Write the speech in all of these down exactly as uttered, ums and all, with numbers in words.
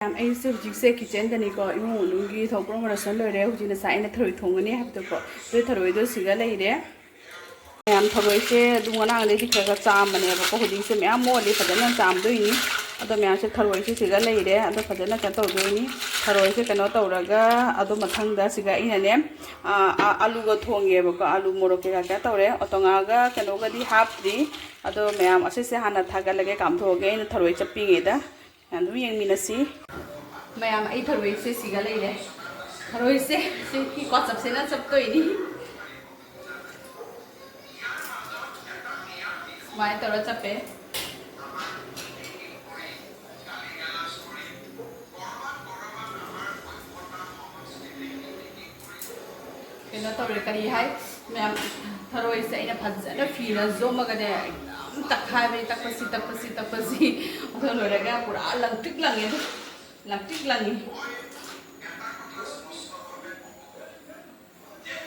ꯃꯌꯥꯝ, ꯑꯩꯁꯦ ꯍꯧꯖꯤꯛꯁꯦ ꯀꯤꯠꯆꯟꯗꯅꯤꯀꯣ, ꯏꯃꯨꯡ ꯃꯅꯨꯡꯒꯤ ꯊꯕꯛ ꯄꯨꯝꯅꯃꯛ ꯂꯣꯏꯁꯟ ꯂꯣꯏꯔꯦ꯫ ꯍꯧꯖꯤꯛ ꯉꯁꯥꯏ ꯑꯩꯅ ꯊꯔꯣꯏ ꯊꯣꯡꯒꯅꯤ ꯍꯥꯏꯕꯗꯣꯀꯣ, ꯑꯗꯨ ꯊꯔꯣꯏꯗꯣ ꯁꯤꯒ ꯂꯩꯔꯦ꯫ ꯃꯌꯥꯝ, ꯊꯔꯣꯏꯁꯦ ꯑꯗꯨꯝ ꯉꯔꯥꯡꯗꯩꯗꯤ ꯈꯔ ꯈꯔ ꯆꯥꯝꯕꯅꯦꯕꯀꯣ, ꯍꯧꯖꯤꯛꯁꯦ ꯃꯌꯥꯝ ꯃꯣꯠꯂꯤ, ꯐꯖꯅ ꯆꯥꯝꯗꯣꯏꯅꯤ꯫ ꯑꯗꯣ ꯃꯌꯥꯝꯁꯦ, ꯊꯔꯣꯏꯁꯦ ꯁꯤꯒ ꯂꯩꯔꯦ, ꯑꯗꯣ ꯐꯖꯅ ꯀꯩꯅꯣ ꯇꯧꯗꯣꯏꯅꯤ꯫ ꯊꯔꯣꯏꯁꯦ ꯀꯩꯅꯣ ꯇꯧꯔꯒ, ꯑꯗꯣ ꯃꯊꯪꯗ ꯁꯤꯒ ꯑꯩꯅꯅꯦ, ꯑꯥ, ꯑꯥ, ꯑꯂꯨꯒ ꯊꯣꯡꯉꯦꯕꯀꯣ, ꯑꯂꯨ ꯃꯣꯔꯣꯛ ꯀꯩꯀꯥ ꯀꯩꯅꯣ ꯇꯧꯔꯦ, ꯑꯣꯇꯣꯉꯥꯒ ꯀꯩꯅꯣꯒꯗꯤ ꯍꯥꯞꯇ꯭ꯔꯤ꯫ ꯑꯗꯣ ꯃꯌꯥꯝ, ꯑꯁꯤꯁꯦ ꯍꯥꯟꯅ ꯊꯥꯒꯠꯂꯒꯦ, ꯀꯥꯝꯊꯣꯛꯑꯒꯦ ꯑꯩꯅ ꯊꯔꯣꯏ ꯆꯞꯄꯤꯉꯩꯗ꯫ ꯑꯗꯨꯝ ꯌꯦꯡꯃꯤꯟꯅꯁꯤ꯫ ꯃꯌꯥꯝ, ꯑꯩ ꯊꯔꯣꯏꯁꯦ ꯁꯤꯒ ꯂꯩꯔꯦ꯫ ꯊꯔꯣꯏꯁꯦ ꯁꯤ ꯀꯣ ꯆꯞꯁꯦꯅ ꯆꯞꯇꯣꯏꯅꯤ꯫ ꯁꯨꯃꯥꯏꯅ ꯇꯧꯔ ꯆꯞꯄꯦ꯫ ꯀꯩꯅꯣ ꯇꯧꯔꯦ, ꯀꯔꯤ ꯍꯥꯏ, ꯃꯌꯥꯝ, ꯊꯔꯣꯏꯁꯦ ꯑꯩꯅ ꯐꯖꯅ ꯐꯤꯅ ꯌꯣꯝꯃꯒꯅꯦ, ꯑꯗꯨꯝ ꯇꯛꯈꯥꯏꯕꯅꯤ, ꯇꯛꯄꯁꯤ, ꯇꯛꯄꯁꯤ, ꯇꯛꯄꯁꯤ꯫ ꯑꯗꯨ ꯂꯣꯏꯔꯒ ꯄꯨꯔꯥ ꯂꯪꯇ꯭ꯔꯤꯛ ꯂꯪꯉꯦ, ꯑꯗꯨ ꯂꯪꯇ꯭ꯔꯤꯛ ꯂꯪꯉꯤ꯫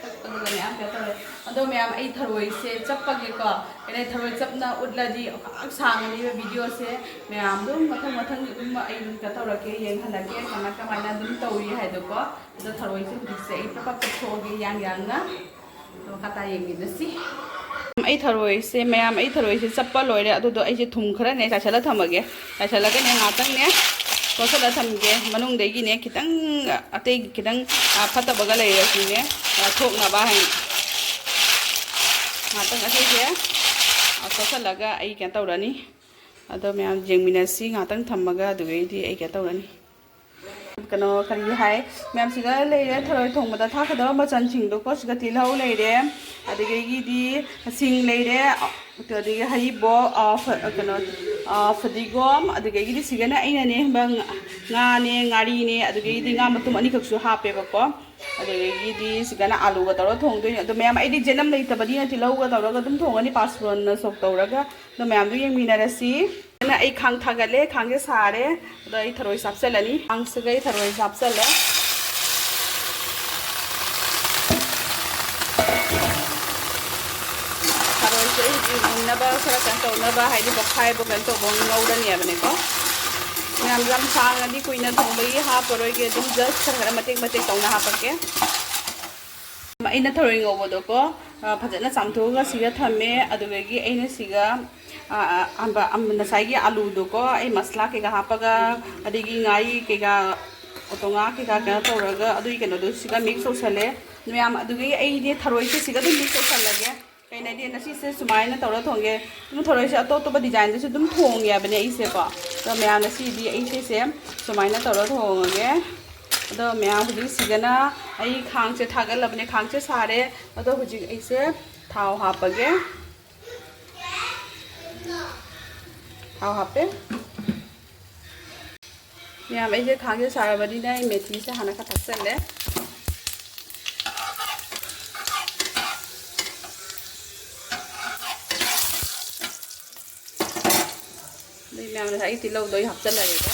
ꯇꯛꯄꯗꯨꯒ ꯃꯌꯥꯝ ꯀꯩꯅꯣ ꯇꯧꯔꯦ꯫ ꯑꯗꯣ ꯃꯌꯥꯝ, ꯑꯩ ꯊꯔꯣꯏꯁꯦ ꯆꯞꯄꯒꯦꯀꯣ꯫ ꯑꯩꯅ ꯊꯔꯣꯏ ꯆꯞꯅ ꯎꯠꯂꯗꯤ ꯈꯥꯛ ꯁꯥꯡꯉꯅꯤꯕ ꯚꯤꯗꯤꯑꯣꯁꯦ꯫ ꯃꯌꯥꯝ ꯑꯗꯨꯝ ꯃꯊꯪ ꯃꯊꯪ ꯑꯗꯨꯝ ꯑꯩ ꯑꯗꯨꯝ ꯀꯩꯅꯣ ꯇꯧꯔꯛꯀꯦ, ꯌꯦꯡꯍꯜꯂꯛꯀꯦ ꯀꯃꯥꯏ ꯀꯃꯥꯏꯅ ꯑꯗꯨꯝ ꯇꯧꯔꯤ ꯍꯥꯏꯗꯣꯀꯣ꯫ ꯑꯗꯣ ꯊꯔꯣꯏꯁꯦ ꯍꯧꯖꯤꯛꯁꯦ ꯑꯩ ꯄ꯭ꯔꯞ ꯄ꯭ꯔꯞ ꯆꯞꯊꯣꯛꯑꯒꯦ ꯌꯥꯡ ꯌꯥꯡꯅ꯫ ꯑꯗꯣ ꯃꯈꯥ ꯇꯥ ꯌꯦꯡꯃꯤꯟꯅꯁꯤ꯫ ꯑꯩ ꯊꯔꯣꯏꯁꯦ, ꯃꯌꯥꯝ, ꯑꯩ ꯊꯔꯣꯏꯁꯦ ꯆꯞꯄ ꯂꯣꯏꯔꯦ꯫ ꯑꯗꯨꯗꯣ ꯑꯩꯁꯦ ꯊꯨꯝ ꯈꯔꯅꯦ ꯆꯥꯏꯁꯤꯜꯂ ꯊꯝꯃꯒꯦ꯫ ꯆꯥꯏꯁꯤꯜꯂꯒꯅꯦ ꯉꯥꯛꯇꯪꯅꯦ ꯇꯣꯠꯁꯤꯜꯂ ꯊꯝꯒꯦ꯫ ꯃꯅꯨꯡꯗꯒꯤꯅꯦ ꯈꯤꯇꯪ, ꯑꯇꯩ ꯈꯤꯇꯪ, ꯑ, ꯐꯠꯇꯕꯒ ꯂꯩꯔꯁꯨꯅꯦ, ꯑ, ꯊꯣꯛꯅꯕ ꯍꯥꯏꯅ꯫ ꯉꯥꯛꯇꯪ ꯑꯁꯤꯁꯦ, ꯑ, ꯇꯣꯠꯁꯤꯜꯂꯒ ꯑꯩ ꯀꯩꯅꯣ ꯇꯧꯔꯅꯤ꯫ ꯑꯗꯣ ꯃꯌꯥꯝ ꯌꯦꯡꯃꯤꯟꯅꯁꯤ ꯉꯥꯛꯇꯪ ꯊꯝꯃꯒ, ꯑꯗꯨꯒꯩꯗꯤ ꯑꯩ ꯀꯩꯅꯣ ꯇꯧꯔꯅꯤ꯫ ꯀꯩꯅꯣ, ꯀꯔꯤ ꯍꯥꯏ, ꯃꯌꯥꯝꯁꯤꯒ ꯂꯩꯔꯦ꯫ ꯊꯔꯣꯏ ꯊꯣꯡꯕꯗ ꯊꯥꯛꯀꯗꯕ ꯃꯆꯜꯁꯤꯡꯗꯣꯀꯣ, ꯁꯤꯒ ꯇꯤꯜꯍꯧ ꯂꯩꯔꯦ, ꯑꯗꯨꯗꯒꯤꯗꯤ ꯁꯤꯡ ꯂꯩꯔꯦ, ꯑꯗꯒꯤ ꯍꯔꯤꯕꯣꯞ, ꯑ, ꯐ-, ꯀꯩꯅꯣ, ꯑ, ꯐꯗꯤꯒꯣꯝ, ꯑꯗꯨꯗꯒꯤꯗꯤ ꯁꯤꯒꯅ ꯑꯩꯅꯅꯦ, ꯉ-, ꯉꯥꯅꯦ, ꯉꯥꯔꯤꯅꯦ, ꯑꯗꯨꯗꯒꯤꯗꯤ ꯉꯥ ꯃꯇꯨꯝ ꯑꯅꯤꯈꯛꯁꯨ ꯍꯥꯞꯄꯦꯕꯀꯣ꯫ ꯑꯗꯨꯗꯒꯤꯗꯤ ꯁꯤꯗꯅ ꯑꯥꯂꯨꯒ ꯇꯧꯔꯒ ꯊꯣꯡꯗꯣꯏꯅꯦ꯫ ꯑꯗꯣ ꯃꯌꯥꯝ, ꯑꯩꯗꯤ ꯖꯦꯅꯝ ꯂꯩꯇꯕꯅꯤꯅ ꯇꯤꯜꯍꯧꯒ ꯇꯧꯔꯒ ꯑꯗꯨꯝ ꯊꯣꯡꯉꯅꯤ, ꯄꯥꯁꯄꯣꯔꯟꯅ ꯁꯣꯛ ꯇꯧꯔꯒ꯫ ꯑꯗꯣ ꯃꯌꯥꯝꯗꯣ ꯌꯦꯡꯃꯤꯟꯅꯔꯁꯤ꯫ ꯑꯗꯨꯅ ꯑꯩ ꯈꯥꯡ ꯊꯥꯒꯠꯂꯦ, ꯈꯥꯡꯁꯦ ꯁꯥꯔꯦ꯫ ꯑꯗꯣ ꯑꯩ ꯊꯔꯣꯏꯁꯦ ꯍꯥꯞꯆꯜꯂꯅꯤ꯫ ꯈꯥꯡꯁꯤꯒ ꯑꯩ ꯊꯔꯣꯏꯁꯦ ꯍꯥꯞꯆꯜꯂꯦ꯫ ꯊꯔꯣꯏꯁꯦ ꯑꯩ ꯍꯧꯖꯤꯛ ꯃꯨꯟꯅꯕ ꯈꯔ ꯀꯩꯅꯣ ꯇꯧꯅꯕ, ꯍꯥꯏꯗꯤ ꯄꯣꯛꯈꯥꯏꯕ ꯀꯩꯅꯣ ꯇꯧꯕ ꯉꯧꯔꯅꯦꯕꯅꯦꯀꯣ꯫ ꯌꯥꯝ, ꯌꯥꯝ ꯁꯥꯡꯅꯗꯤ ꯀꯨꯏꯅ ꯊꯣꯡꯕꯒꯤ ꯍꯥꯞꯄꯔꯣꯏꯒꯦ, ꯑꯗꯨꯝ just ꯈꯔ ꯈꯔ ꯃꯇꯦꯛ ꯃꯇꯦꯛ ꯇꯧꯅ ꯍꯥꯞꯄꯛꯀꯦ꯫ ꯑꯩꯅ ꯊꯔꯣꯏ ꯉꯧꯕꯗꯣꯀꯣ, ꯑ, ꯐꯖꯅ ꯆꯥꯝꯊꯣꯛꯑꯒ ꯁꯤꯒ ꯊꯝꯃꯦ꯫ ꯑꯗꯨꯗꯒꯤ ꯑꯩꯅ ꯁꯤꯒ, ꯑ, ꯑ, ꯑꯝꯕ-, ꯑꯝ-, ꯉꯁꯥꯏꯒꯤ ꯑꯂꯨꯗꯣꯀꯣ, ꯑꯩ ꯃꯁꯂꯥ ꯀꯩꯀꯥ ꯍꯥꯞꯄꯒ, ꯑꯗꯒꯤ ꯉꯥꯔꯤ ꯀꯩꯀꯥ, ꯑꯣꯇꯣ ꯉꯥ ꯀꯩꯀꯥ ꯀꯩꯅꯣ ꯇꯧꯔꯒ, ꯑꯗꯨꯒꯤ ꯀꯩꯅꯣꯗꯣ ꯁꯤꯒ mix ꯇꯧꯁꯜꯂꯦ꯫ ꯃꯌꯥꯝ, ꯑꯗꯨꯗꯒꯤ ꯑꯩꯗꯤ ꯊꯔꯣꯏꯁꯦ ꯁꯤꯒ ꯑꯗꯨꯝ mix ꯇꯧꯁꯜꯂꯒꯦ꯫ ꯀꯩꯅꯣꯗꯤ ꯉꯁꯤꯁꯦ ꯁꯨꯃꯥꯏꯅ ꯇꯧꯔ ꯊꯣꯡꯒꯦ꯫ ꯑꯗꯨꯝ ꯊꯔꯣꯏꯁꯦ ꯑꯇꯣꯞ ꯑꯇꯣꯞꯄ designꯗꯁꯨ ꯑꯗꯨꯝ ꯊꯣꯡꯉꯦ ꯍꯥꯏꯕꯅꯦ ꯑꯩꯁꯦꯀꯣ꯫ ꯑꯗꯣ ꯃꯌꯥꯝ, ꯉꯁꯤꯗꯤ ꯑꯩ ꯁꯤꯁꯦ ꯁꯨꯃꯥꯏꯅ ꯇꯧꯔ ꯊꯣꯡꯉꯒꯦ꯫ ꯑꯗꯣ ꯃꯌꯥꯝ, ꯍꯧꯖꯤꯛ ꯁꯤꯗꯅ ꯑꯩ ꯈꯥꯡꯁꯦ ꯊꯥꯒꯠꯂꯕꯅꯦ, ꯈꯥꯡꯁꯦ ꯁꯥꯔꯦ꯫ ꯑꯗꯣ ꯍꯧꯖꯤꯛ ꯑꯩꯁꯦ ꯊꯥꯎ ꯍꯥꯞꯄꯒꯦ꯫ ꯊꯥꯎ ꯍꯥꯞꯄꯦ꯫ ꯃꯌꯥꯝ, ꯑꯩꯁꯦ ꯈꯥꯡꯁꯦ ꯁꯥꯔꯕꯅꯤꯅ ꯑꯩ ꯃꯦꯊꯤꯁꯦ ꯍꯥꯟꯅ ꯈꯔ ꯊꯥꯛꯆꯜꯂꯦ꯫ ꯑꯗꯩ ꯃꯌꯥꯝ, ꯉꯁꯥꯏꯒꯤ ꯇꯤꯜꯍꯧꯗꯣ ꯑꯩ ꯍꯥꯞꯆꯜꯂꯒꯦꯀꯣ꯫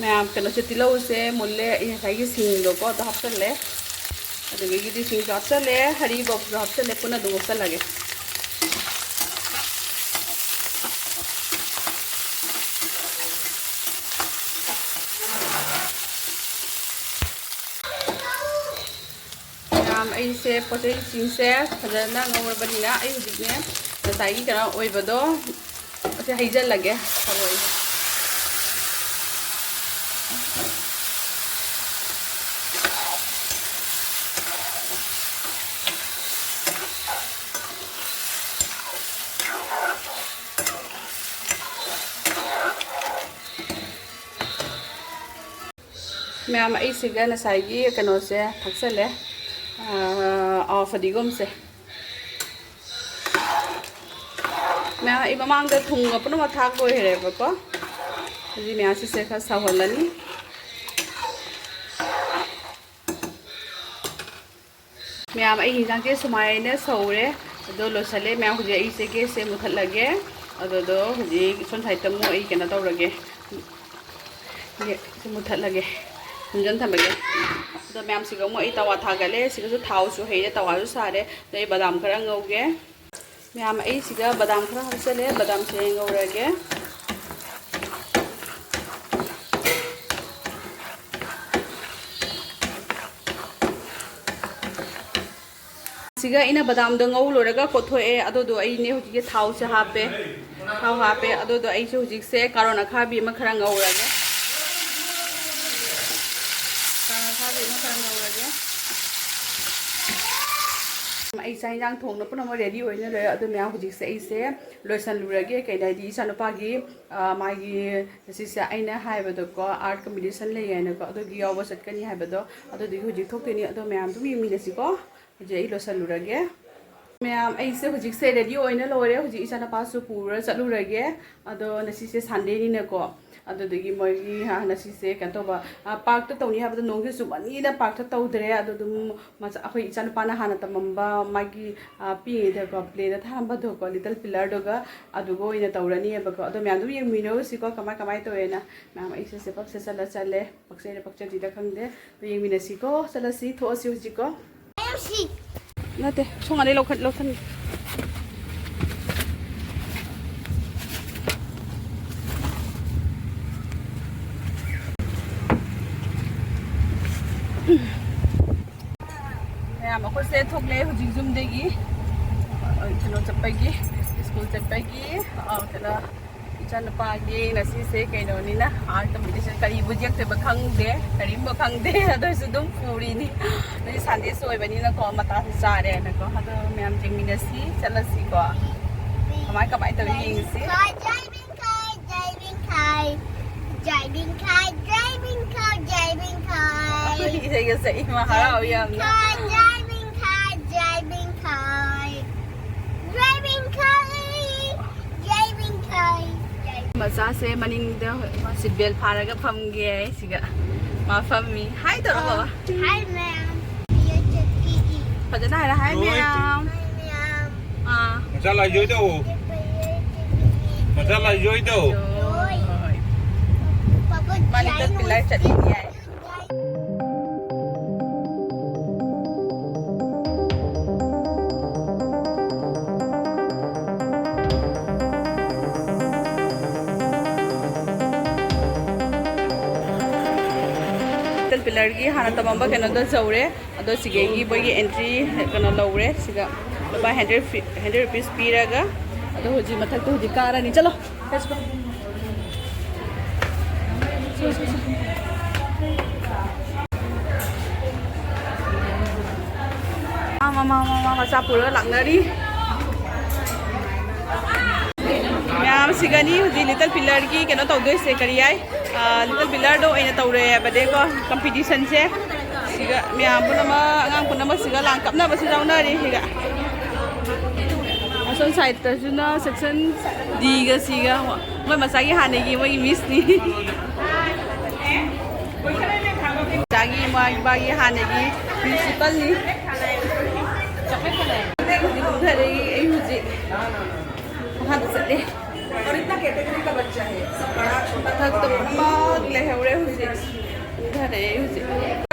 ꯃꯌꯥꯝ, ꯀꯩꯅꯣꯁꯦ, ꯇꯤꯜꯍꯧꯁꯦ ꯃꯨꯜꯂꯦ꯫ ꯑꯩ ꯉꯁꯥꯏꯒꯤ ꯁꯤꯡꯗꯣꯀꯣ, ꯑꯗꯣ ꯍꯥꯞꯆꯜꯂꯦ꯫ ꯑꯗꯨꯗꯒꯤꯗꯤ ꯁꯤꯡꯁꯨ ꯍꯥꯞꯆꯜꯂꯦ, ꯍꯔꯤꯕꯣꯞꯁꯨ ꯍꯥꯞꯆꯜꯂꯦ, ꯄꯨꯟꯅ ꯑꯗꯨꯝ ꯍꯥꯞꯆꯜꯂꯒꯦ꯫ ꯃꯌꯥꯝ, ꯑꯩꯁꯦ ꯄꯣꯠꯆꯩꯁꯤꯡꯁꯦ ꯐꯖꯅ ꯉꯧꯔꯕꯅꯤꯅ, ꯑꯩ ꯍꯧꯖꯤꯛꯅꯦ ꯉꯁꯥꯏꯒꯤ ꯀꯩꯅꯣ ꯑꯣꯏꯕꯗꯣ, ꯑꯁꯤ ꯍꯩꯖꯤꯜꯂꯒꯦ, ꯊꯔꯣꯏ꯫ ꯃꯌꯥꯝ, ꯑꯩꯁꯤꯒ ꯉꯁꯥꯏꯒꯤ ꯀꯩꯅꯣꯁꯦ ꯊꯥꯛꯆꯜꯂꯦ, ꯑꯥ, ꯐꯗꯤꯒꯣꯝꯁꯦ꯫ ꯃꯌꯥꯝ, ꯑꯩ ꯃꯃꯥꯡꯗ ꯊꯨꯝꯒ ꯄꯨꯝꯅꯃꯛ ꯊꯥꯛꯄ ꯑꯣꯏꯈꯔꯦꯕꯀꯣ꯫ ꯍꯧꯖꯤꯛ ꯃꯌꯥꯝꯁꯤꯁꯦ ꯈꯔ ꯁꯧꯍꯜꯂꯅꯤ꯫ ꯃꯌꯥꯝ, ꯑꯩ ꯍꯤꯟꯖꯥꯡꯁꯦ ꯁꯨꯃꯥꯏꯅ ꯁꯧꯔꯦ, ꯑꯗꯣ ꯂꯣꯏꯁꯜꯂꯦ꯫ ꯃꯌꯥꯝ, ꯍꯧꯖꯤꯛ ꯑꯩꯁꯦ ꯒꯦꯁꯁꯦ ꯃꯨꯊꯠꯂꯒꯦ꯫ ꯑꯗꯨꯗꯣ ꯍꯧꯖꯤꯛ ꯁꯣꯝ ꯁꯥꯏꯗꯠꯇ ꯑꯃꯨꯛ ꯑꯩ ꯀꯩꯅꯣ ꯇꯧꯔꯒꯦ, ꯒꯦꯁꯁꯦ ꯃꯨꯊꯠꯂꯒꯦ, ꯈꯨꯝꯖꯟ ꯊꯝꯃꯒꯦ꯫ ꯑꯗꯣ ꯃꯌꯥꯝꯁꯤꯒ ꯑꯃꯨꯛ ꯑꯩ ꯇꯋꯥ ꯊꯥꯒꯠꯂꯦ꯫ ꯁꯤꯒꯁꯨ ꯊꯥꯎꯁꯨ ꯍꯩꯔꯦ, ꯇꯋꯥꯁꯨ ꯁꯥꯔꯦ꯫ ꯑꯗꯣ ꯑꯩ ꯕꯗꯥꯝ ꯈꯔ ꯉꯧꯒꯦ꯫ ꯃꯌꯥꯝ, ꯑꯩ ꯁꯤꯗ ꯕꯗꯥꯝ ꯈꯔ ꯍꯥꯞꯆꯜꯂꯦ, ꯕꯗꯥꯝꯁꯦ ꯉꯧꯔꯒꯦ꯫ ꯁꯤꯒ ꯑꯩꯅ ꯕꯗꯥꯝꯗꯣ ꯉꯧ ꯂꯣꯏꯔꯒ ꯀꯣꯠꯊꯣꯛꯑꯦ꯫ ꯑꯗꯨꯗꯣ ꯑꯩꯅꯦ ꯍꯧꯖꯤꯛꯀꯤ ꯊꯥꯎꯁꯦ ꯍꯥꯞꯄꯦ꯫ ꯊꯥꯎ ꯍꯥꯞꯄꯦ꯫ ꯑꯗꯨꯗꯣ ꯑꯩꯁꯦ ꯍꯧꯖꯤꯛꯁꯦ ꯀꯥꯔꯣꯟ ꯑꯈꯥꯕꯤ ꯑꯃ ꯈꯔ ꯉꯧꯔꯒꯦ꯫ ꯀꯥꯔꯣꯟ ꯑꯈꯥꯕꯤ ꯑꯃ ꯈꯔ ꯉꯧꯔꯒꯦ꯫ ꯑꯩ ꯆꯥꯛ ꯏꯟꯖꯥꯡ ꯊꯣꯡꯅ ꯄꯨꯝꯅꯃꯛ ꯔꯦꯗꯤ ꯑꯣꯏꯅ ꯂꯩꯔꯦ꯫ ꯑꯗꯨ ꯃꯌꯥꯝ, ꯍꯧꯖꯤꯛꯁꯦ ꯑꯩꯁꯦ ꯂꯣꯏꯁꯜꯂꯨꯔꯒꯦ꯫ ꯀꯩꯅꯣ ꯍꯥꯏꯗꯤ ꯏꯆꯥꯅꯨꯄꯥꯒꯤ, ꯑ, ꯃꯥꯒꯤ ꯉꯁꯤꯁꯦ ꯑꯩꯅ ꯍꯥꯏꯕꯗꯣꯀꯣ, ꯑꯥꯔꯠ ꯀꯝꯄꯤꯇꯤꯁꯟ ꯂꯩ ꯍꯥꯏꯅꯀꯣ, ꯑꯗꯨꯒꯤ ꯌꯥꯎꯕ ꯆꯠꯀꯅꯤ ꯍꯥꯏꯕꯗꯣ, ꯑꯗꯨꯗꯨꯒꯤ ꯍꯧꯖꯤꯛ ꯊꯣꯛꯇꯣꯏꯅꯤ꯫ ꯑꯗꯣ ꯃꯌꯥꯝ ꯑꯗꯨꯝ ꯌꯦꯡꯃꯤꯟꯅꯁꯤꯀꯣ꯫ ꯍꯧꯖꯤꯛ ꯑꯩ ꯂꯣꯏꯁꯜꯂꯨꯔꯒꯦ꯫ ꯃꯌꯥꯝ, ꯑꯩꯁꯦ ꯍꯧꯖꯤꯛꯁꯦ ꯔꯦꯗꯤ ꯑꯣꯏꯅ ꯂꯣꯏꯔꯦ꯫ ꯍꯧꯖꯤꯛ ꯏꯆꯥꯅꯨꯄꯥꯁꯨ ꯄꯨꯔ ꯆꯠꯂꯨꯔꯒꯦ꯫ ꯑꯗꯣ ꯉꯁꯤꯁꯦ ꯁꯟꯗꯦꯅꯤꯅꯀꯣ, ꯑꯗꯨꯗꯨꯒꯤ ꯃꯣꯏꯒꯤ, ꯑ, ꯉꯁꯤꯁꯦ ꯀꯩꯅꯣ ꯇꯧꯕ, ꯑ, ꯄꯥꯔꯛꯇ ꯇꯧꯅꯤ ꯍꯥꯏꯕꯗꯣ ꯅꯣꯡꯁꯦ ꯆꯨꯃꯟꯒꯤꯅ ꯄꯥꯔꯛꯇ ꯇꯧꯗ꯭ꯔꯦ꯫ ꯑꯗꯣ ꯑꯗꯨꯝ ꯃꯆꯥ, ꯑꯩꯈꯣꯏ ꯏꯆꯥꯅꯨꯄꯥꯅ ꯍꯥꯟꯅ ꯇꯝꯃꯝꯕ ꯃꯥꯒꯤ, ꯑ, ꯄꯤꯛꯏꯉꯩꯗꯀꯣ ꯄ꯭ꯂꯦꯗ ꯊꯥꯔꯝꯕꯗꯣꯀꯣ, ꯂꯤꯇꯜ ꯄꯤꯂꯔꯗꯨꯒ ꯑꯗꯨꯒ ꯑꯣꯏꯅ ꯇꯧꯔꯅꯤꯕꯀꯣ꯫ ꯑꯗꯣ ꯃꯌꯥꯝ ꯑꯗꯨꯝ ꯌꯦꯡꯃꯤꯟꯅꯔꯨꯁꯤꯀꯣ, ꯀꯃꯥꯏ ꯀꯃꯥꯏ ꯇꯧꯋꯦꯅ꯫ ꯃꯌꯥꯝ, ꯑꯩꯁꯦ ꯆꯦꯞ ꯑꯞꯁꯦ ꯆꯠꯂ ꯆꯠꯂꯦ꯫ ꯄꯛꯆꯩꯔ ꯄꯛꯆꯗ꯭ꯔꯤꯔ ꯈꯪꯗꯦ꯫ ꯑꯗꯣ ꯌꯦꯡꯃꯤꯟꯅꯁꯤꯀꯣ꯫ ꯆꯠꯂꯁꯤ, ꯊꯣꯛꯑꯁꯤ ꯍꯧꯖꯤꯛꯀꯣ꯫ ꯅꯠꯇꯦ, ꯁꯣꯝ ꯉꯥꯗꯩ ꯂꯧꯈꯠ-, ꯂꯧꯁꯟ-, ꯃꯌꯥꯝ, ꯑꯩꯈꯣꯏꯁꯦ ꯊꯣꯛꯂꯦ ꯍꯧꯖꯤꯛ ꯌꯨꯝꯗꯒꯤ꯫ ꯑ, ꯀꯩꯅꯣ ꯆꯠꯄꯒꯤ, ꯁ꯭ꯀꯨꯜ ꯆꯠꯄꯒꯤ, ꯑ, ꯀꯩꯅꯣ, ꯏꯆꯥꯅꯨꯄꯥꯒꯤ ꯉꯁꯤꯁꯦ ꯀꯩꯅꯣꯅꯤꯅ, ꯑꯥꯔꯠ ꯀꯝꯄꯤꯇꯤꯁꯟ, ꯀꯔꯤꯕꯨ ꯌꯦꯛꯇꯣꯏꯕ ꯈꯪꯗꯦ, ꯀꯔꯤꯝꯕꯨ ꯈꯪꯗꯦ꯫ ꯑꯗꯨ ꯑꯣꯏꯔꯁꯨ ꯑꯗꯨꯝ ꯄꯨꯔꯤꯅꯤ꯫ ꯉꯁꯤ ꯁꯟꯗꯦꯁꯨ ꯑꯣꯏꯕꯅꯤꯅꯀꯣ, ꯃꯇꯥꯁꯨ ꯆꯥꯔꯦꯅꯀꯣ꯫ ꯑꯗꯣ ꯃꯌꯥꯝ ꯌꯦꯡꯃꯤꯟꯅꯁꯤ, ꯆꯠꯂꯁꯤꯀꯣ꯫ ꯀꯃꯥꯏ ꯀꯃꯥꯏ ꯇꯧꯔꯤ ꯌꯦꯡꯁꯤ꯫ ꯈꯥꯏ, ꯖꯥꯏꯕꯤꯟ ꯈꯥꯏ, ꯖꯥꯏꯕꯤꯟ ꯈꯥꯏ, ꯖꯥꯏꯕꯤꯟ ꯈꯥꯏ, ꯖꯥꯏꯕꯤꯟ ꯈꯥꯏ, ꯖꯥꯏꯕꯤꯟ ꯈꯥꯏ꯫ ꯏꯁꯩꯒ ꯁꯛꯏ, ꯃꯥ ꯍꯔꯥꯎ ꯌꯥꯝꯅ꯫ ꯖꯥꯏꯕꯤꯟ ꯈꯥꯏ, ꯖꯥꯏꯕꯤꯟ ꯈꯥꯏ, ꯖꯥꯏꯕꯤꯟ ꯈꯥꯏ, ꯖꯥꯏꯕꯤꯟ ꯈꯥꯏ, ꯖꯥꯏꯕꯤꯟ ꯈꯥꯏ, ꯖꯥꯏꯕꯤꯟ ꯃꯆꯥꯁꯦ ꯃꯅꯤꯡꯗ ꯃꯥ ꯁꯤꯠ ꯕꯦꯜ ꯐꯥꯔꯒ ꯐꯝꯒꯦ ꯍꯥꯏ, ꯁꯤꯒ ꯃꯥ ꯐꯝꯃꯤ꯫ ꯍꯥꯏ ꯇꯧꯔꯣ, ꯕꯕꯥ꯫ ꯍꯥꯏ, ꯃꯌꯥꯝ꯫ ꯐꯖꯅ ꯍꯥꯏꯔ, ꯍꯥꯏ, ꯂꯣꯏ꯫ ꯃꯌꯥꯝ꯫ ꯍꯥꯏ, ꯃꯌꯥꯝ꯫ ꯑꯥ꯫ ꯃꯆꯥ ꯂꯥꯏꯖꯣꯏꯗꯣ꯫ ꯃꯆꯥ ꯂꯥꯏꯖꯣꯏꯗꯣ꯫ ꯍꯣꯏ꯫ ꯄꯥꯄꯥ ꯃꯥ ꯂꯤꯇꯜ ꯄꯤꯂꯔ ꯆꯠꯅꯤꯡꯉꯤ ꯍꯥꯏ꯫ ꯄꯤꯂꯔꯒꯤ ꯍꯥꯟꯅ ꯇꯝꯃꯝꯕ ꯀꯩꯅꯣꯗꯣ ꯌꯧꯔꯦ꯫ ꯑꯗꯣ ꯁꯤꯒꯤ ꯃꯣꯏꯒꯤ ꯑꯦꯟꯇ꯭ꯔꯤ ꯀꯩꯅꯣ ꯂꯧꯔꯦ꯫ ꯁꯤꯒ ꯂꯨꯄꯥ ꯍꯟꯗ꯭ꯔꯦꯠ, ꯍꯟꯗ꯭ꯔꯦꯠ ꯔꯨꯄꯤꯁ ꯄꯤꯔꯒ, ꯑꯗꯣ ꯍꯧꯖꯤꯛ ꯃꯊꯛꯇ ꯍꯧꯖꯤꯛ ꯀꯥꯔꯅꯤ꯫ ꯆꯠꯂꯣ꯫ ꯃꯃꯥ, ꯃꯃꯥ, ꯃꯃꯥ ꯃꯆꯥ ꯄꯨꯔꯒ ꯂꯥꯛꯅꯔꯤ꯫ ꯃꯌꯥꯝ ꯁꯤꯒꯅꯤ ꯍꯧꯖꯤꯛ ꯂꯤꯇꯜ ꯄꯤꯂꯔꯒꯤ ꯀꯩꯅꯣ ꯇꯧꯗꯣꯏꯁꯦ꯫ ꯀꯔꯤ ꯍꯥꯏ? ꯂꯤꯇꯜ ꯄꯤꯂꯔꯗꯣ ꯑꯣꯏꯅ ꯇꯧꯔꯦ ꯍꯥꯏꯕꯗꯤꯀꯣ, ꯀꯝꯄꯤꯇꯤꯁꯟꯁꯦ꯫ ꯁꯤꯒ ꯃꯌꯥꯝ ꯄꯨꯝꯅꯃꯛ, ꯑꯉꯥꯡ ꯄꯨꯝꯅꯃꯛ ꯁꯤꯒ ꯂꯥꯡ ꯀꯞꯅꯕꯁꯨ ꯌꯥꯎꯅꯔꯤ꯫ ꯁꯤꯒ ꯑꯁꯣꯝ ꯁꯥꯏꯠꯇꯁꯨꯅ ꯁꯦꯛꯁꯟ ꯗꯤꯒ ꯁꯤꯒ ꯃꯣꯏ ꯃꯁꯥꯒꯤ ꯍꯥꯟꯅꯒꯤ ꯃꯣꯏꯒꯤ ꯃꯤꯁꯅꯤ꯫ ꯃꯁꯥꯒꯤ ꯃꯥꯒꯤ ꯃꯥꯒꯤ ꯍꯥꯟꯅꯒꯤ ꯄ꯭ꯔꯤꯟꯁꯤꯄꯜꯅꯤ꯫ ꯍꯧꯖꯤꯛ ꯀꯨꯝꯊꯔꯛꯏ ꯑꯩ ꯍꯧꯖꯤꯛ꯫ ꯃꯈꯥꯗ ꯆꯠꯂꯦ꯫ ꯃꯊꯛꯇ ꯄꯨꯝꯅꯃꯛ ꯂꯩꯍꯧꯔꯦ ꯍꯧꯖꯤꯛ꯫ ꯀꯨꯝꯊꯔꯛꯑꯦ ꯍꯧꯖꯤꯛ꯫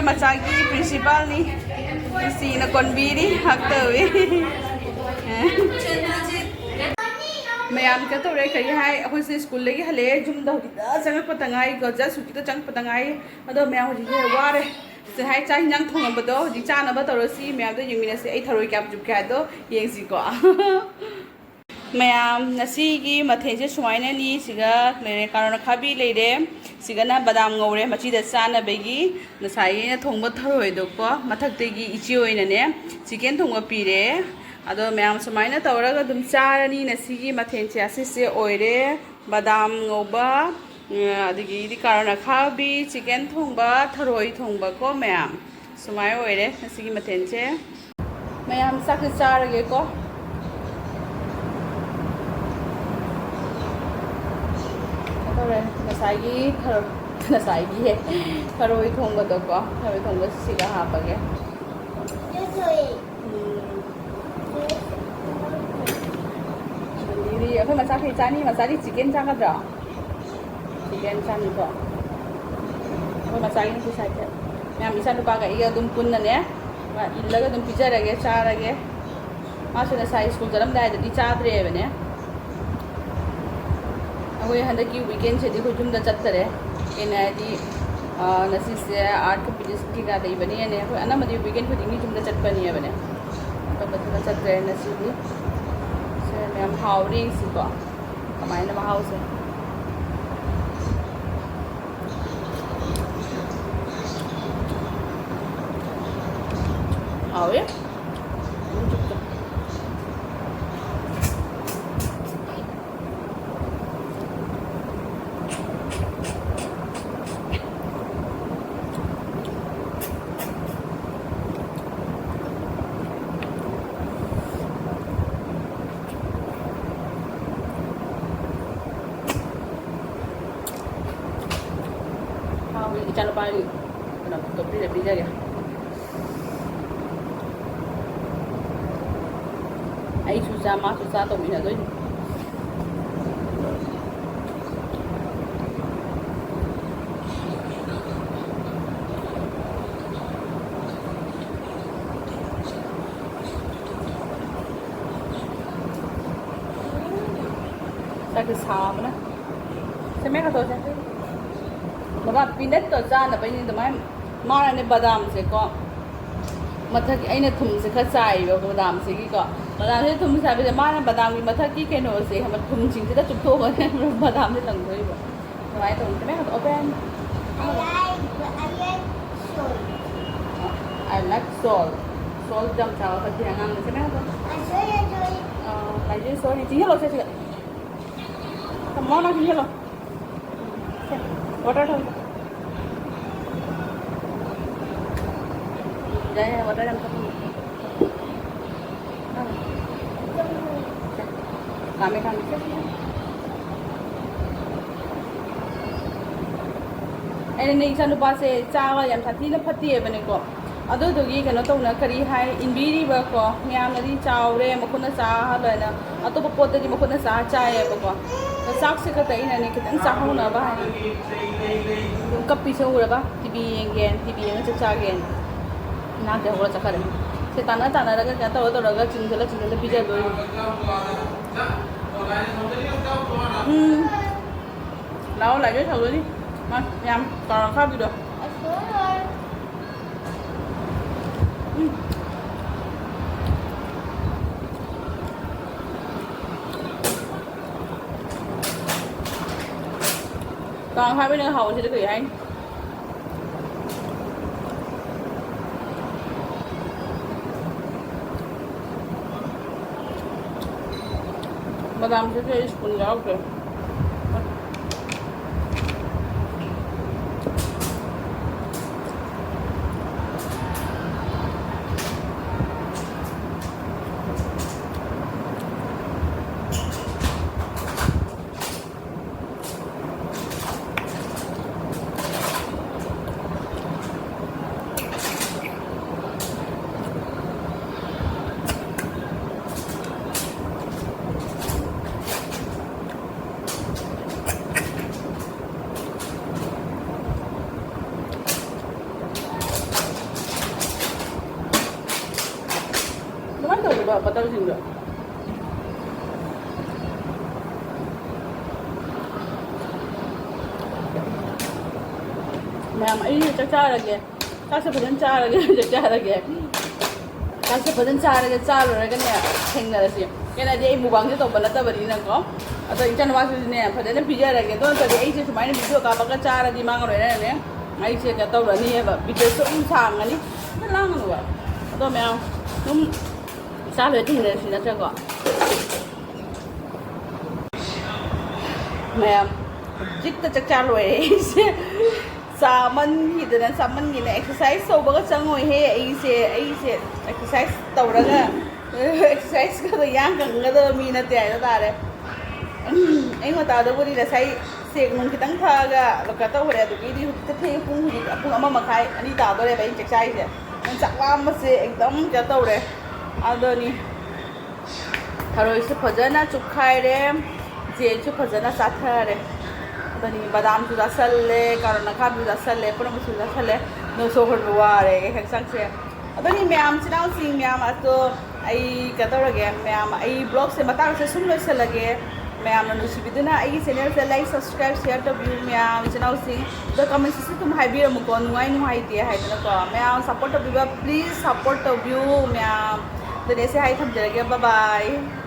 ꯃꯆꯥꯒꯤ ꯄ꯭ꯔꯤꯟꯁꯤꯄꯥꯜꯅꯤ꯫ ꯅꯨꯡꯁꯤꯅ ꯀꯣꯟꯕꯤꯔꯤ꯫ ꯍꯛ ꯇꯧꯏ꯫ ꯃꯌꯥꯝ ꯀꯩꯅꯣ ꯇꯧꯔꯦ꯫ ꯀꯔꯤ ꯍꯥꯏ? ꯑꯩꯈꯣꯏꯁꯦ ꯁ꯭ꯀꯨꯜꯗꯒꯤ ꯍꯜꯂꯛꯑꯦ꯫ ꯌꯨꯝꯗ ꯍꯧꯖꯤꯛꯇ ꯆꯪꯉꯛꯄꯗ ꯉꯥꯏ꯫ ꯖꯁ ꯍꯧꯖꯤꯛꯇ ꯆꯪꯉꯛꯄꯗ ꯉꯥꯏ꯫ ꯑꯗꯣ ꯃꯌꯥꯝ ꯍꯧꯖꯤꯛꯁꯦ ꯋꯥꯔꯦ꯫ ꯁꯤ ꯍꯥꯏ ꯆꯥꯛ ꯍꯤꯟꯖꯥꯡ ꯊꯣꯡꯉꯝꯕꯗꯣ ꯍꯧꯖꯤꯛ ꯆꯥꯅꯕ ꯇꯧꯔꯁꯤ꯫ ꯃꯌꯥꯝꯗꯣ ꯌꯦꯡꯃꯤꯟꯅꯁꯤ꯫ ꯑꯩ ꯊꯔꯣꯏ ꯀꯌꯥꯝ ꯆꯨꯞꯀꯦ ꯍꯥꯏꯗꯣ ꯌꯦꯡꯁꯤꯀꯣ꯫ ꯃꯌꯥꯝ, ꯉꯁꯤꯒꯤ ꯃꯊꯦꯜꯁꯦ ꯁꯨꯃꯥꯏꯅꯅꯤ꯫ ꯁꯤꯒ ꯂꯩꯔꯦ, ꯀꯥꯔꯣꯠ ꯑꯈꯥꯕꯤ ꯂꯩꯔꯦ, ꯁꯤꯒꯅ ꯕꯗꯥꯝ ꯉꯧꯔꯦ ꯃꯆꯤꯗ ꯆꯥꯅꯕꯒꯤ꯫ ꯉꯁꯥꯏꯒꯤ ꯑꯩꯅ ꯊꯣꯡꯕ ꯊꯔꯣꯏꯗꯣꯀꯣ, ꯃꯊꯛꯇꯒꯤ ꯏꯆꯦ ꯑꯣꯏꯅꯅꯦ ꯆꯤꯀꯦꯟ ꯊꯣꯡꯕ ꯄꯤꯔꯦ꯫ ꯑꯗꯣ ꯃꯌꯥꯝ ꯁꯨꯃꯥꯏꯅ ꯇꯧꯔꯒ ꯑꯗꯨꯝ ꯆꯥꯔꯅꯤ꯫ ꯉꯁꯤꯒꯤ ꯃꯊꯦꯜꯁꯦ ꯑꯁꯤꯁꯦ ꯑꯣꯏꯔꯦ꯫ ꯕꯗꯥꯝ ꯉꯧꯕ, ꯑꯗꯒꯤꯗꯤ ꯀꯥꯔꯣꯠ ꯑꯈꯥꯕꯤ, ꯆꯤꯀꯦꯟ ꯊꯣꯡꯕ, ꯊꯔꯣꯏ ꯊꯣꯡꯕꯀꯣ ꯃꯌꯥꯝ꯫ ꯁꯨꯃꯥꯏꯅ ꯑꯣꯏꯔꯦ ꯉꯁꯤꯒꯤ ꯃꯊꯦꯜꯁꯦ꯫ ꯃꯌꯥꯝ ꯆꯥꯛꯁꯦ ꯆꯥꯔꯒꯦꯀꯣ꯫ ꯇꯧꯔꯦ꯫ ꯉꯁꯥꯏꯒꯤ ꯊꯔꯣꯏ, ꯉꯁꯥꯏꯒꯤ ꯊꯔꯣꯏ ꯊꯣꯡꯕꯗꯣꯀꯣ, ꯊꯔꯣꯏ ꯊꯣꯡꯕꯁꯤꯒ ꯍꯥꯞꯄꯒꯦ꯫ ꯎꯝ꯫ ꯑꯗꯒꯤꯗꯤ ꯑꯩꯈꯣꯏ ꯃꯆꯥꯈꯩ ꯆꯥꯅꯤ꯫ ꯃꯆꯥꯗꯤ ꯆꯤꯀꯦꯟ ꯆꯥꯒꯗ꯭ꯔꯣ? ꯆꯤꯀꯦꯟ ꯆꯥꯅꯤꯀꯣ꯫ ꯑꯩꯈꯣꯏ ꯃꯆꯥꯒꯤꯅ ꯄꯤꯁ ꯍꯥꯏꯐꯦꯠ꯫ ꯃꯌꯥꯝ ꯏꯆꯥ ꯅꯨꯄꯥꯒ ꯑꯩꯒ ꯑꯗꯨꯝ ꯄꯨꯟꯅꯅꯦ, ꯃꯥ ꯏꯜꯂꯒ ꯑꯗꯨꯝ ꯄꯤꯖꯔꯒꯦ, ꯆꯥꯔꯒꯦ꯫ ꯃꯥꯁꯨ ꯉꯁꯥꯏ ꯁ꯭ꯀꯨꯜ ꯆꯠꯂꯝꯗꯥꯏꯗꯗꯤ ꯆꯥꯗ꯭ꯔꯦꯕꯅꯦ꯫ ꯑꯩꯈꯣꯏ ꯍꯟꯗꯛꯀꯤ ꯋꯤꯀꯦꯟꯁꯤꯗꯤ ꯑꯩꯈꯣꯏ ꯌꯨꯝꯗ ꯆꯠꯇꯔꯦ꯫ ꯀꯩꯅꯣ ꯍꯥꯏꯗꯤ, ꯑꯥ, ꯉꯁꯤꯁꯦ ꯑꯥꯔꯠ ꯀꯝꯄꯤꯇꯤꯁꯟ ꯀꯩꯀꯥ ꯂꯩꯕꯅꯦꯅꯦ, ꯑꯩꯈꯣꯏ ꯑꯅꯝꯕꯗꯤ ꯋꯤꯀꯦꯟ ꯈꯨꯗꯤꯡꯒꯤ ꯌꯨꯝꯗ ꯆꯠꯄꯅꯦꯕꯅꯦ꯫ ꯑꯇꯣꯞꯄ ꯊꯕꯛ ꯆꯠꯇ꯭ꯔꯦ ꯉꯁꯤꯗꯤ꯫ ꯁꯦ ꯃꯌꯥꯝ ꯍꯥꯎꯔꯦ, ꯌꯦꯡꯁꯤꯀꯣ ꯀꯃꯥꯏꯅ ꯃꯍꯥꯎꯁꯦ꯫ ꯍꯥꯎꯋꯦ꯫ ꯍꯥꯎꯋꯦ, ꯏꯆꯥꯅꯨꯄꯥꯒꯤ ꯀꯩꯅꯣ ꯇꯣꯠꯄꯤꯔ ꯄꯤꯖꯒꯦ꯫ ꯑꯩꯁꯨ ꯆꯥ, ꯃꯥꯁꯨ ꯆꯥ ꯇꯧꯃꯤꯟꯅꯗꯣꯏꯅꯤ꯫ ꯆꯥꯛꯁꯦ ꯁꯥꯕꯅ꯫ ꯁꯦ, ꯃꯦꯠ ꯈꯛꯇ ꯆꯥ꯫ ꯕꯕꯥ, ꯄꯤꯅꯠꯇꯣ ꯆꯥꯅꯕꯩꯅꯤ ꯑꯗꯨꯃꯥꯏꯅ꯫ ꯃꯥꯅꯅꯦ ꯕꯗꯥꯝꯁꯦꯀꯣ, ꯃꯊꯛ ꯑꯩꯅ ꯊꯨꯝꯁꯦ ꯈꯔ ꯆꯥꯏꯕ ꯕꯗꯥꯝꯁꯤꯒꯤꯀꯣ꯫ ꯕꯗꯥꯝꯁꯦ ꯊꯨꯝ ꯆꯥꯏꯕꯁꯦ ꯃꯥꯅ ꯕꯗꯥꯝꯒꯤ ꯃꯊꯛꯀꯤ ꯀꯩꯅꯣꯁꯦ ꯈꯪꯕ꯭ꯔꯥ, ꯊꯨꯝꯁꯤꯡꯁꯤꯗ ꯆꯨꯞꯊꯣꯛꯑꯒꯅꯦ ꯕꯗꯥꯝꯁꯦ ꯂꯪꯗꯣꯏꯕ꯫ ꯑꯗꯨꯃꯥꯏꯅ ꯇꯧꯅꯤ꯫ ꯀꯃꯥꯏꯅ open? I like, I like salt. I like salt. Salt ꯌꯥꯝ ꯆꯥꯕ ꯐꯠꯇꯦ ꯑꯉꯥꯡꯗ꯫ ꯀꯃꯥꯏꯅ ꯇꯧ? ꯑ, ꯂꯥꯏꯖꯦ ꯁꯣꯔꯤ꯫ ꯆꯤꯡꯍꯜꯂꯣ ꯁꯦ ꯁꯤꯗ꯫ ꯃꯣ ꯅꯪ ꯆꯤꯡꯍꯜꯂꯣ꯫ ꯁꯦ, water ꯊꯝꯃꯣ꯫ ꯌꯥꯏ, ꯌꯥꯏ, water ꯌꯥꯝ ꯊꯛꯀꯅꯨ꯫ ꯀꯥꯝꯃꯦ, ꯀꯥꯝꯃꯦ꯫ ꯑꯩꯅꯅꯦ, ꯏꯆꯥꯅꯨꯄꯥꯁꯦ ꯆꯥꯕ ꯌꯥꯝ ꯁꯥꯊꯤꯅ ꯐꯠꯇꯦꯕꯅꯦꯀꯣ꯫ ꯑꯗꯨꯗꯨꯒꯤ ꯀꯩꯅꯣ ꯇꯧꯅ ꯀꯔꯤ ꯍꯥꯏ, ꯏꯟꯕꯤꯔꯤꯕꯀꯣ, ꯃꯌꯥꯝꯅꯗꯤ ꯆꯥꯎꯔꯦ, ꯃꯈꯨꯠꯅ ꯆꯥꯍꯜꯂꯣꯏꯅ ꯑꯇꯣꯞꯄ ꯄꯣꯠꯇꯗꯤ ꯃꯈꯨꯠꯅ ꯆꯥ ꯆꯥꯏꯌꯦꯕꯀꯣ꯫ ꯑꯗꯣ ꯆꯥꯛꯁꯦ ꯈꯛꯇ ꯑꯩꯅꯅꯦ ꯈꯤꯇꯪ ꯆꯥꯍꯧꯅꯕ ꯍꯥꯏꯅ꯫ ꯑꯗꯨꯝ ꯀꯞꯄꯤꯁꯦ ꯎꯔꯕ? ꯇꯤ ꯚꯤ ꯌꯦꯡꯒꯦꯅ, ꯇꯤ ꯚꯤ ꯌꯦꯡꯉ ꯆꯥꯛ ꯆꯥꯒꯦꯅ꯫ ꯏꯅꯥꯛꯇ ꯍꯧꯒꯠꯂ ꯆꯠꯈ꯭ꯔꯦ꯫ ꯁꯦ ꯇꯥꯟꯅ ꯇꯥꯟꯅꯔꯒ ꯀꯩꯅꯣ ꯇꯧꯔ ꯇꯧꯔꯒ ꯆꯤꯡꯁꯤꯜꯂ ꯆꯤꯡꯁꯤꯜꯂ ꯄꯤꯖꯗꯣꯏꯅꯤ꯫ ꯎꯝ꯫ ꯂꯥꯛꯑꯣ, ꯂꯥꯏꯖꯣꯏ ꯁꯧꯗꯣꯏꯅꯤ꯫ ꯃꯥ ꯌꯥꯝ ꯀꯥꯔꯣꯠ ꯑꯈꯥꯕꯤꯗꯣ꯫ ꯎꯝ꯫ ꯀꯥꯡ ꯍꯥꯏꯕꯅ ꯍꯥꯎꯕꯁꯤꯗ ꯀꯔꯤ ꯍꯥꯏꯅꯤ? ꯕꯗꯥꯝꯁꯤꯁꯨ ꯑꯩ spoon ꯌꯥꯎꯗ꯭ꯔꯦ꯫ ꯑꯗꯨꯃꯥꯏꯅ ꯇꯧꯔꯤꯕ ꯕꯇꯔꯁꯤꯡꯗꯣ꯫ ꯃꯌꯥꯝ, ꯑꯩ ꯆꯥꯛ ꯆꯥꯔꯒꯦ꯫ ꯆꯥꯛꯁꯦ ꯐꯖꯅ ꯆꯥꯔꯒꯦ꯫ ꯆꯥꯛ ꯆꯥꯔꯒꯦ꯫ ꯆꯥꯛꯁꯦ ꯐꯖꯅ ꯆꯥꯔꯒꯦ꯫ ꯆꯥ ꯂꯣꯏꯔꯒꯅꯦ ꯊꯦꯡꯅꯔꯁꯤ꯫ ꯀꯩꯅꯣꯗꯤ ꯑꯩ mukbangꯁꯦ ꯇꯧꯕ ꯅꯠꯇꯕꯅꯤꯅꯀꯣ꯫ ꯑꯗꯣ ꯏꯆꯥꯅꯨꯄꯥꯁꯤꯁꯨꯅꯦ ꯐꯖꯅ ꯄꯤꯖꯔꯒꯦ꯫ ꯑꯗꯨ ꯅꯠꯇ꯭ꯔꯗꯤ ꯑꯩꯁꯦ ꯁꯨꯃꯥꯏꯅ video ꯀꯥꯞꯄꯒ ꯆꯥꯔꯗꯤ ꯃꯥꯡꯉꯔꯣꯏꯅꯅꯦ꯫ ꯑꯩꯁꯦ ꯀꯩꯅꯣ ꯇꯧꯔꯅꯤꯕ, videoꯁꯨ ꯑꯗꯨꯝ ꯁꯥꯡꯉꯅꯤ꯫ ꯑꯝꯇ ꯂꯥꯡꯒꯅꯨꯕ꯫ ꯑꯗꯣ ꯃꯌꯥꯝ ꯑꯗꯨꯝ ꯆꯥ ꯂꯣꯏꯔ ꯊꯦꯡꯅꯔꯁꯤ ꯅꯠꯇ꯭ꯔꯀꯣ꯫ ꯃꯌꯥꯝ, ꯍꯧꯖꯤꯛꯇ ꯆꯥꯛ ꯆꯥ ꯂꯣꯏꯔꯦ ꯑꯩꯁꯦ꯫ ꯆꯥꯃꯟꯈꯤꯗꯅ, ꯆꯥꯃꯟꯈꯤꯗꯅ exercise ꯇꯧꯕꯒ ꯆꯪꯉꯣꯏꯍꯦ ꯑꯩꯁꯦ꯫ ꯑꯩꯁꯦ exercise ꯇꯧꯔꯒ, exercise ꯈꯔ ꯌꯥꯡ ꯀꯪꯒꯗꯕ ꯃꯤ ꯅꯠꯇꯦ ꯍꯥꯏꯕ ꯇꯥꯔꯦ꯫ ꯎꯝ, ꯑꯌꯨꯛ ꯉꯟꯇꯥꯗꯕꯨꯗꯤ ꯉꯁꯥꯏ ꯁꯦꯛ ꯅꯨꯡ ꯈꯤꯇꯪ ꯊꯛꯑꯒ ꯀꯩꯅꯣ ꯇꯧꯈ꯭ꯔꯦ꯫ ꯑꯗꯨꯗꯒꯤꯗꯤ ꯍꯧꯖꯤꯛꯇ ꯊꯦꯡꯉꯦ, ꯄꯨꯡ ꯍꯧꯖꯤꯛ ꯄꯨꯡ ꯑꯃ ꯃꯈꯥꯏ, ꯑꯅꯤ ꯇꯥꯗꯣꯔꯦꯕ ꯑꯩꯅ ꯆꯥꯛ ꯆꯥꯔꯤꯁꯦ꯫ ꯅꯪ ꯆꯥꯛ ꯂꯥꯝꯕꯁꯦ ꯑꯦꯛꯗꯝ ꯀꯩꯅꯣ ꯇꯧꯔꯦ꯫ ꯑꯗꯨꯅꯤ꯫ ꯊꯔꯣꯏꯁꯨ ꯐꯖꯅ ꯆꯨꯞꯈꯥꯏꯔꯦ, ꯖꯦꯟꯁꯨ ꯐꯖꯅ ꯆꯥꯊꯔꯦ꯫ ꯑꯗꯨꯅꯤ, ꯕꯗꯥꯝꯁꯨ ꯆꯥꯁꯜꯂꯦ, ꯀꯥꯔꯣꯠ ꯑꯈꯥꯕꯤꯁꯨ ꯆꯥꯁꯜꯂꯦ, ꯄꯨꯝꯅꯃꯛꯁꯨ ꯆꯥꯁꯜꯂꯦ꯫ ꯑꯗꯣ ꯁꯣꯔ ꯍꯣꯟꯕ ꯋꯥꯔꯦ ꯑꯩ ꯍꯛꯆꯥꯡꯁꯦ꯫ ꯑꯗꯨꯅꯤ, ꯃꯌꯥꯝ, ꯏꯆꯤꯟ ꯏꯅꯥꯎꯁꯤꯡ ꯃꯌꯥꯝ ꯑꯗꯣ, ꯑꯩ ꯀꯩꯅꯣ ꯇꯧꯔꯒꯦ, ꯃꯌꯥꯝ, ꯑꯩ vlogꯁꯦ ꯃꯇꯥꯡꯁꯦ ꯁꯨꯝ ꯂꯣꯏꯁꯤꯜꯂꯒꯦ꯫ ꯃꯌꯥꯝꯅ ꯅꯨꯡꯁꯤꯕꯤꯗꯨꯅ ꯑꯩꯒꯤ channelꯁꯦ like, subscribe, share ꯇꯧꯕꯤꯌꯨ ꯃꯌꯥꯝ ꯏꯆꯤꯟ ꯏꯅꯥꯎꯁꯤꯡ꯫ ꯑꯗꯣ comment sectionꯗ ꯑꯗꯨꯝ ꯍꯥꯏꯕꯤꯔꯝꯃꯨꯀꯣ, ꯅꯨꯡꯉꯥꯏ ꯅꯨꯡꯉꯥꯏꯇꯦ ꯍꯥꯏꯗꯅꯀꯣ꯫ ꯃꯌꯥꯝ support ꯇꯧꯕꯤꯕ, please support ꯇꯧꯕꯤꯌꯨ ꯃꯌꯥꯝ꯫ ꯑꯗꯨꯅꯦ ꯁꯤ ꯍꯥꯏ ꯊꯝꯖꯔꯒꯦ, bye bye꯫